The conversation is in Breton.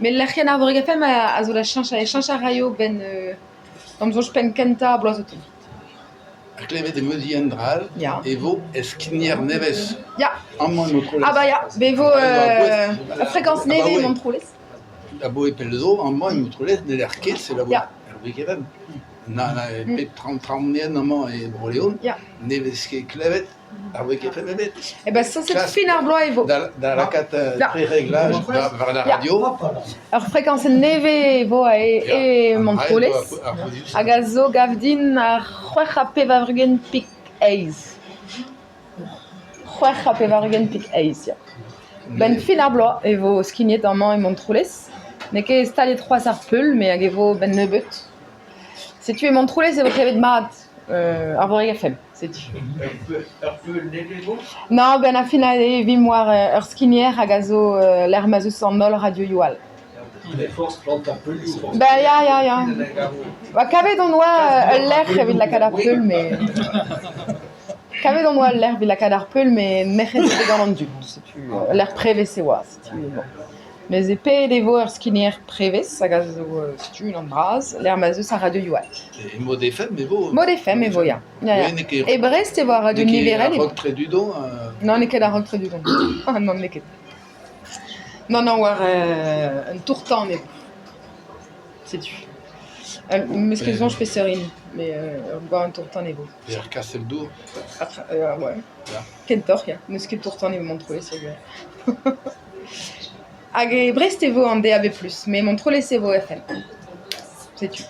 Met lec'hienn Arvorig FM a zo da cheñch ha cheñch a raio 'benn d'am soñj penn kentañ ar bloaz o tont. Ha klevet em eus ivez un dra all, Ya. e vo skigner nevez. Ya. Amañ e Montroulez. Ah bah ya, bet vo ur frekañs nevez e Montroulez. Aboe pell zo, amañ e Montroulez n'heller ket selaou Ya. Arvorig FM. Na, na, pep traoñienn amañ e Bro-Leon, Ya. ne vez ket klevet Arvorig FM ebet. Eh ben sañset fin ar bloaz e vo. Da, da lakaat prereglaj war la radio. Ur frekañs nevez e vo e, e Montroulez hag a zo gav din ar 86 pik eizh. 86 pik eizh, ya. Benn fin ar bloaz e vo skignet amañ e Montroulez. N'eo ket staliet c'hoazh ar peul, met hag e vo 'benn nebeut. Setu e Montroulez e vo klevet mat Arvorig FM, setu. Ur peul nevez vo? Non, benn ar fin e vimp war ur skigner hag a zo lec'h ma'z eus an holl radioioù all. Ben ya, ya, ya. Ba kavet hon oa ul lec'h evit lakaat ar peul, met... Kavet hon oa ul lec'h evit lakaat ar peul, met nec'het eo bet gant an dud. Setu ul lec'h prevez e oa, setu bon. Neuze pet e vo ur skigner prevez hag a zo setu unan bras, lec'h ma'z eus ar radioioù all. E mod FM e vo? Mod FM e vo, ya. Ya, ya. E Brest e vo ar radio niverel. N'eo ket a-raok Tredudon? Non, n'eo ket a-raok Tredudon. Non, n'eo ket. Non, non, war un tour-tan eo. Setu. Meus ket soñj peseurt hini, met war un tour-tan e vo. Pe ar Kastell-Dour? Ouais. Kentoc'h, ya. N'eus ket tour-tan e Montroulez, sur. Hag e Brest e vo an DAB+, met Montroulez e vo FM. Setu.